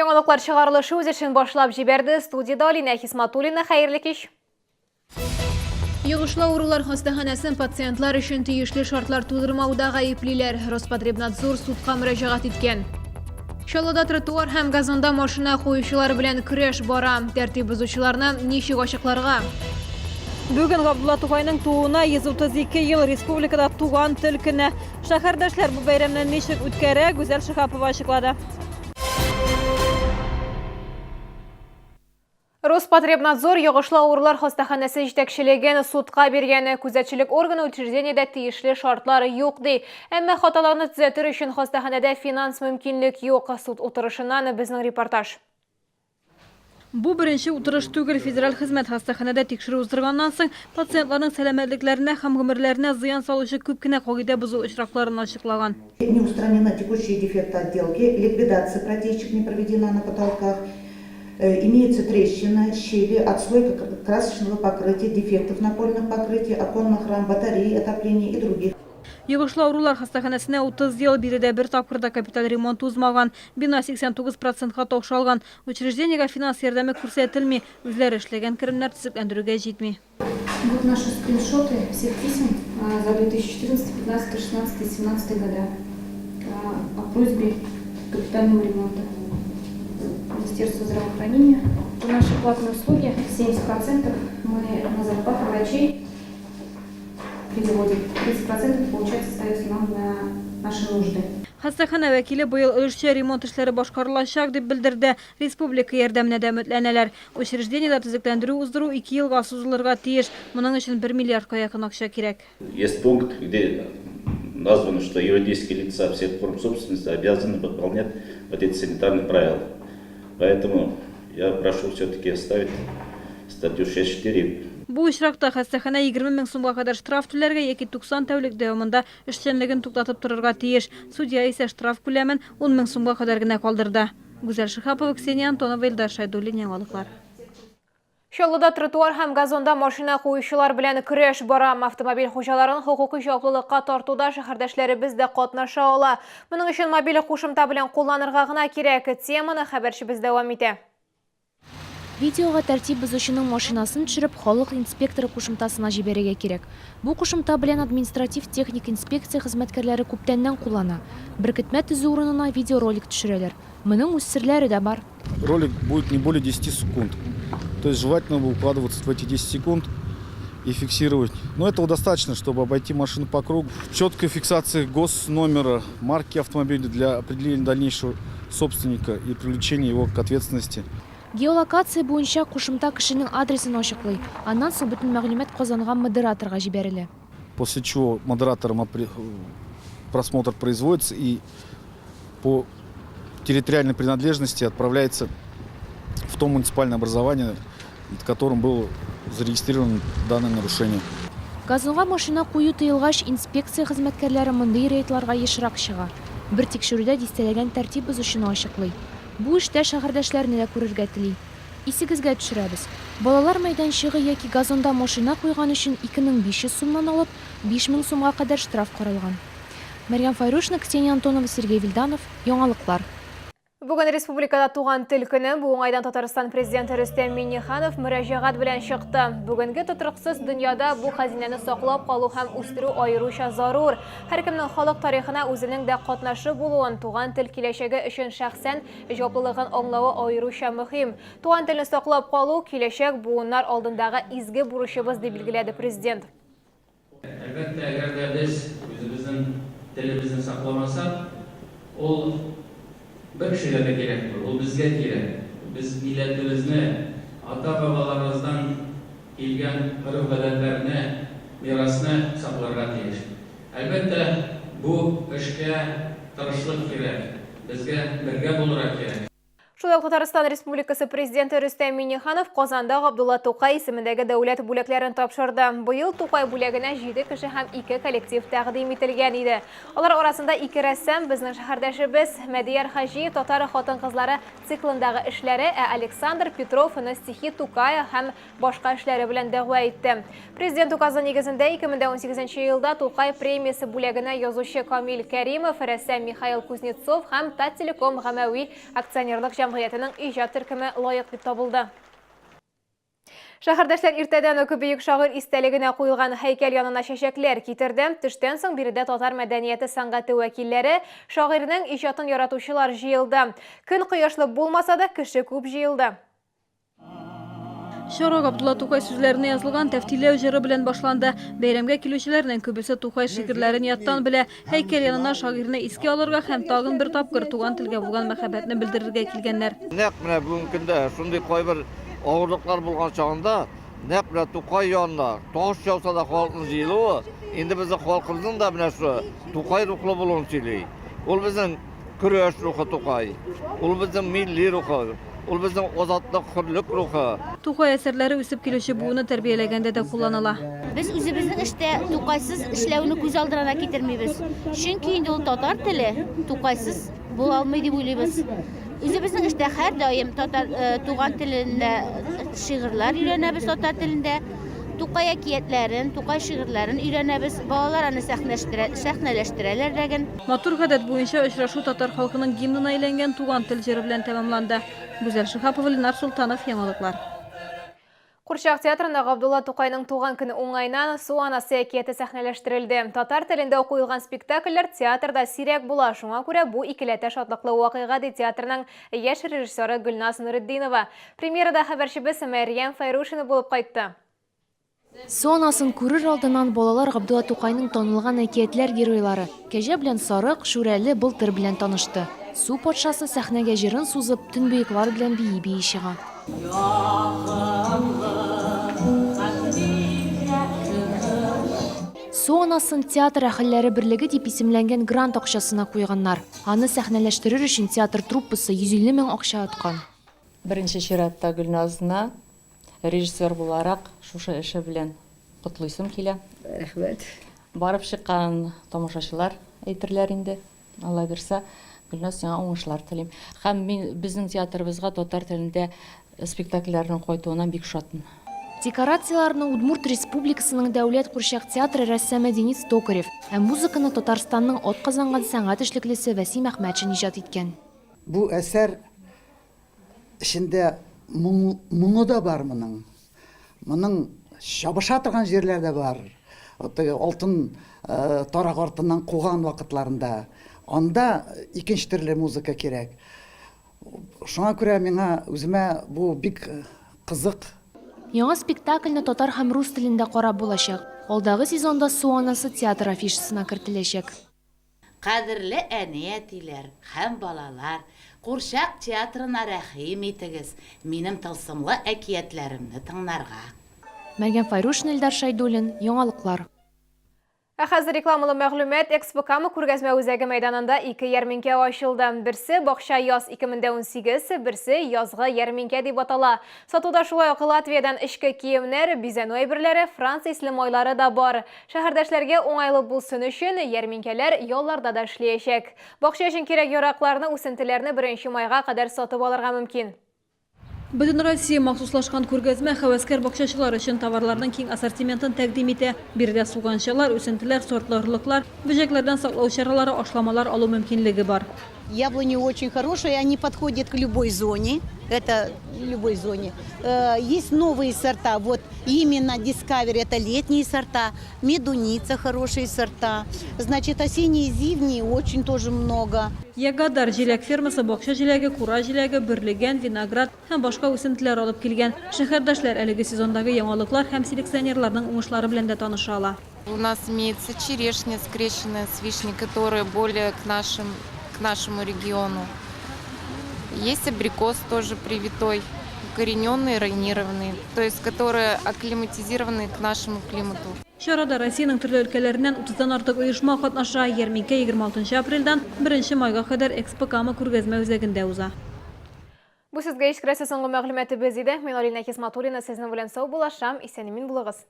Яңалыклар чыгарылышы үз эшен башлап җибәрде. Студиядә Алинә Хисматуллина. Хәерле кич. Йогышлы авырулар хастаханәсен пациентлар өчен тиешле шартлар тудырмауда гаеплиләр. Роспотребнадзор судка мөрәҗәгать иткән. Чаллыда тротуар һәм газонда машина куючылар белән көрәш бара. Тәртип бозучыларны ничек ачыкларга? Бүген Габдулла Тукайның тууына 132 ел республикада туган тел көне. Шәһәрдәшләр бу бәйрәмне ничек үткәрә, Гүзәл Шиһапова ачыклады. Роспотребнадзор йогышлы авырулар хастаханәсе җитәкчелеген судка биргән. Күзәтчелек органы учреждениедә тиешле шартлар юк ди. Әмма хаталарны төзәтер өчен хастаханәдә финанс мөмкинлек юк. Суд утырышыннан безнең репортаж. Бу беренче утырыш түгел. Федераль хезмәт хастаханәдә тикшерү уздырганнан соң, пациентларның сәламәтлекләренә һәм гомерләренә зыян салучы күп кенә кагыйдә бозу очракларын ачыклаган. Не устранены текущие дефекты отделки, ликвидация протечек не проведена на потолках, имеются трещины, щели, отслойка красочного покрытия, дефектов напольных покрытий, оконных рам, батареи отопления и других. Йогышлы авырулар хастаханәсенә 30 ел, биредә бер тапкыр да капиталь ремонт узмаган. Бина 89 процентка таушалган. Учреждениегә финанс ярдәме күрсәтелми, үзләре эшләгән керемнәр төзекләндерүгә җитми. Вот наши скриншоты всех писем за 2014, 15, 16, 17 года о просьбе капитального ремонта Министерства здравоохранения. Наши платные услуги 70 процентов мы на зарплату врачей переводим. 30 процентов, получается, остается нам на наши нужды. Хастаханә вәкиле быел өлешчә ремонт эшләре башкарылачак, дип белдерде. Республика ярдәменә дә өметләнәләр. Учреждениедә төзекләндерү уздыру ике елга сузылырга тиеш. Моның өчен бер миллиардка якын акча кирәк. Есть пункт, где названо, что юридические лица всех форм собственности обязаны выполнять вот эти санитарные правила. Поэтому я прошу все-таки оставить статью 6.4. Бу очракта хастаханә 20 мең сумга кадәр штраф түләргә яки 90 тәүлек дәвамында эшчәнлеген туктатып торырга тиеш. Судья исә штраф күләмен 10 мең сумга кадәр генә калдырды. Гүзәл Шиһапова, Ксения Антонова, Илдар Шәйдуллин, Яңалыклар. Чаллыда тротуар һәм газонда машина куючылар белән көрәш бара. Автомобиль хуҗаларын хокукый җаваплылыкка тартуда шәһәрдәшләребез дә катнаша ала. Моның өчен мобиль кушымта белән кулланырга гына кирәк. Теманы хәбәрчебез дәвам итә. Видеога тәртип бозучының машинасын төшереп, Халык инспекторы кушымтасына җибәрергә кирәк. Бу кушымта белән административ-техник инспекция хезмәткәрләре күптәннән куллана. Беркетмә төзү урынына видеоролик төшерәләр. Моның үз серләре дә бар. Ролик будет не более 10 секунд. То есть желательно укладываться в эти 10 секунд и фиксировать. Но этого достаточно, чтобы обойти машину по кругу. Четкая фиксация госномера, марки автомобиля для определения дальнейшего собственника и привлечения его к ответственности. Геолокация буенча кушымта кешенең адресын ачыклый. Аннан соң бөтен мәгълүмат Казанга модераторга җибәрелә. После чего модератором просмотр производится и по территориальной принадлежности отправляется в то муниципальное образование, над которым было зарегистрировано данное нарушение. Газонга машина кую тыелгач, инспекция хезмәткәрләре мондый рейдларга ешрак чыга. Бер тикшерүдә дистәләгән тәртип бозучыны ачыклый. Бу эштә шәһәрдәшләрне дә күрергә тели. Исегезгә төшерәбез, балалар мәйданчыгы яки газонда машина куйган өчен 2500 сумнан алып, 5000 сумга кадәр штраф каралган. Мәрьям Файрушина, Ксения Антонова, Сергей Вильданов, Яңалыклар. Бүген республикада туган тел көне. Бу уңайдан Татарстан президенты Рөстәм Миңнеханов мөрәҗәгать белән чыкты. Бүгенге тотрыксыз дөньяда бу хәзинәне саклап калу һәм үстерү аеруча зарур. Һәркемнең халык тарихына үзенең дә катнашы булуын, туган тел киләчәге өчен шәхсән җаваплылыгын аңлавы аеруча мөһим. Туган телне саклап калу, киләчәк буыннар алдындагы изге бурычыбыз, дип билгеләде президент. Әлбәттә, әгәр дә без үзебезнең телебезне сакламасак, ул бер кешегә дә кирәк түгел, ул безгә кирәк. Без милләтебезне, ата-бабаларыбыздан килгән гореф-гадәтләрне, мирасны сакларга тиеш. Әлбәттә, бу эшкә тырышлык кирәк, безгә бергә булырга кирәк. Шулай ук Татарстан Республикасы Президенты Рөстәм Миңнеханов Казанда Габдулла Тукай исемендәге дәүләт бүләкләрен тапшырды. Быел Тукай бүләгенә җиде кеше һәм ике коллектив тәкъдим ителгән иде. Алар арасында ике рәссам, безнең шәһәрдәшебез Мәдияр Хаҗиев Татар хатын-кызлары циклындагы эшләре, ә Александр Петров На стихи Тукая һәм башка эшләре белән дәгъва итте. Президент указы нигезендә 2018 нче елда Тукай премиясе бүләгенә язучы Камил Кәримов, рәссам Михаил Кузнецов һәм Таттелеком гамәви акционерлык җәмгыяте җәмгыятенең иҗат төркеме лаек дип табылды. Шәһәрдәшләр иртәдән үк бөек шагыйрь истәлегенә куелган һәйкәл янына чәчәкләр китерде. Төштән соң биредә татар мәдәнияте сәнгате вәкилләре, шагыйрьнең иҗатын яратучылар җыелды. Көн кояшлы булмаса да, кеше күп җыелды. Чара Габдулла Тукай сүзләренә язылган Тәфтиләү җыры белән башланды. Бәйрәмгә килүчеләрнең күбесе Тукай шигырьләрен яттан белә. Һәйкәл янына шагыйрьне искә алырга һәм тагын бер тапкыр туган телгә булган мәхәббәтне белдерергә килгәннәр. Нәкъ менә бүгенге көндә шундый кайбер авырлыклар булган чагында, нәкъ менә Тукай янына таш яуса да халыкның җыелуы, инде безнең халкыбызның да менә шушы Тукай рухлы булуын сөйли. Ул безнең көрәш рухы Тукай. Ул безнең милли рухы. Ул безнең азатлык, хөрлек рухы. Тукай әсәрләре үсеп килүче буынны тәрбияләгәндә дә кулланыла. Без үзебезнең эштә Тукайсыз эшләүне күз алдына да китермибез. Чөнки инде ул татар теле Тукайсыз була алмый дип уйлыйбыз. Үзебезнең эштә һәрдаим татар туган телендә шигырьләр өйрәнәбез татар телендә. Тукай әкиятләрен, Тукай шигырьләрен өйрәнәбез. Балалар аны сәхнәштерә, сәхнәләштерәләр дәген. Матур гадәт буенча очрашу татар халкының гимнына әйләнгән Туган тел җыры белән тәмамланды. Гүзәл Шиһапова, Ленар Солтанов, Яңалыклар. Курчак театрында Габдулла Тукайның туган көне уңаеннан Су анасы әкияте сәхнәләштерелде. Татар телендә куелган спектакльләр театрда сирәк була, шуңа күрә бу икеләтә шатлыклы вакыйга, ди театрның яшь режиссеры Гөлназ Нуретдинова. Премьерада хәбәрчебез Мәрьям Фәйрушина булып кайтты. Су анасын күрер алдыннан балалар Габдулла Тукайның танылган әкиятләр геройлары, Кәҗә белән Сарык, Шүрәле, Былтыр белән танышты. Су патшасы сәхнәгә җырын сузып, төнбоеклар белән бии-бии чыга. Су анасын Театр әһелләре берлеге дип исемләнгән грант акчасына куйганнар. Аны сәхнәләштерер өчен театр труппасы 150 мең акча откан. Беренче чиратта Гөлназны режиссер буларак шушы эше белән котлыйсым килә. Рәхмәт. Барып чыккан тамашачылар әйтерләр инде, Алла бирса. Гөлназ, сиңа уңышлар телим. Һәм мин безнең театрыбызга татар телендә спектакльләрнең кайтуына бик шатмын. Декорацияләрне Удмурт Республикасының дәүләт курчак театры рәссамы Денис Токарев, ә музыканы Татарстанның атказанган сәнгать эшлеклесе Вәсим Әхмәтшин иҗат иткән. Бу әсәр Эчендә моң, моңы да бар моның. Моның чабыша торган җирләре дә бар. Теге алтын тарак артыннан куган вакытларында. Анда икенче төрле музыка кирәк. Шуңа күрә миңа үземә бу бик кызык. Яңа спектакльне татар һәм рус телендә карап булачак. Алдагы сезонда Су анасы театр афишасына кертеләчәк. Кадерле әни-әтиләр һәм балалар, курчак театрына рәхим итегез, минем тылсымлы әкиятләремне тыңнарга. Мәрьям Файрушина, Илдар Шәйдуллин, Яңалыклар. Ә хәзер рекламалы мәгълүмат. Экспо Кама күргәзмә үзәге мәйданында ике ярминкә ачылды. Берсе Бакча яз 2018, берсе Язгы ярминкә дип атала. Сатуда шулай ук Латвиядән эчке киемнәр, бизәнү әйберләре, Франция исле майлары да бар. Шәһәрдәшләргә уңайлы булсын өчен, ярминкәләр ялларда да эшләячәк. Бакча өчен кирәк-яракларны, үсентеләрне беренче майга кадәр сатып алырга мөмкин. Бөтенроссия махсуслашкан күргәзмә һәвәскәр бакчачылар өчен товарларның киң ассортиментын тәкъдим итә. Биредә суганчалар, үсентеләр, сортлы орлыклар, бөҗәкләрдән саклау чаралары, ашламалар алу мөмкинлеге бар. Яблони очень хорошие, они подходят к любой зоне. Это любой зоне. Э, есть новые сорта, вот именно Discovery, это летние сорта, медуница хорошие сорта. Значит, осенние, зимние очень тоже много. Ягадар җиләк фермасы бакча җиләге, кура җиләге, бөрлегән, виноград һәм башка үсентеләр алып килгән. Шәһәрдәшләр әлеге сезондагы яңалыклар һәм селекционерларның уңышлары белән дә таныша ала. У нас имеется черешня, скрещенная с вишней, которая более к, нашим, к нашему региону. Есть абрикос тоже привитой, укорененный, районированный, то есть которые акклиматизированы к нашему климату. Чарада Россиянең төрле өлкәләреннән утыздан артык оешма катнаша. Ярминкә 26 апрельдән 1 майга кадәр Экспо Кама күргәзмә үзәгендә уза. Бу сезгә ишкерәсе соңгы мәгълүматыбыз иде. Мин Алина Хисматуллина сезнең белән саубуллашам. Исән-имин булыгыз.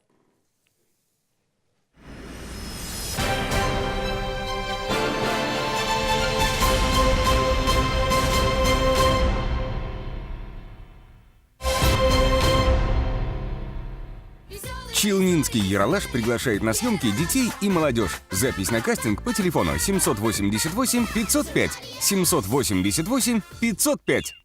Челнинский Ералаш приглашает на съемки детей и молодежь. Запись на кастинг по телефону 788 505 788 505.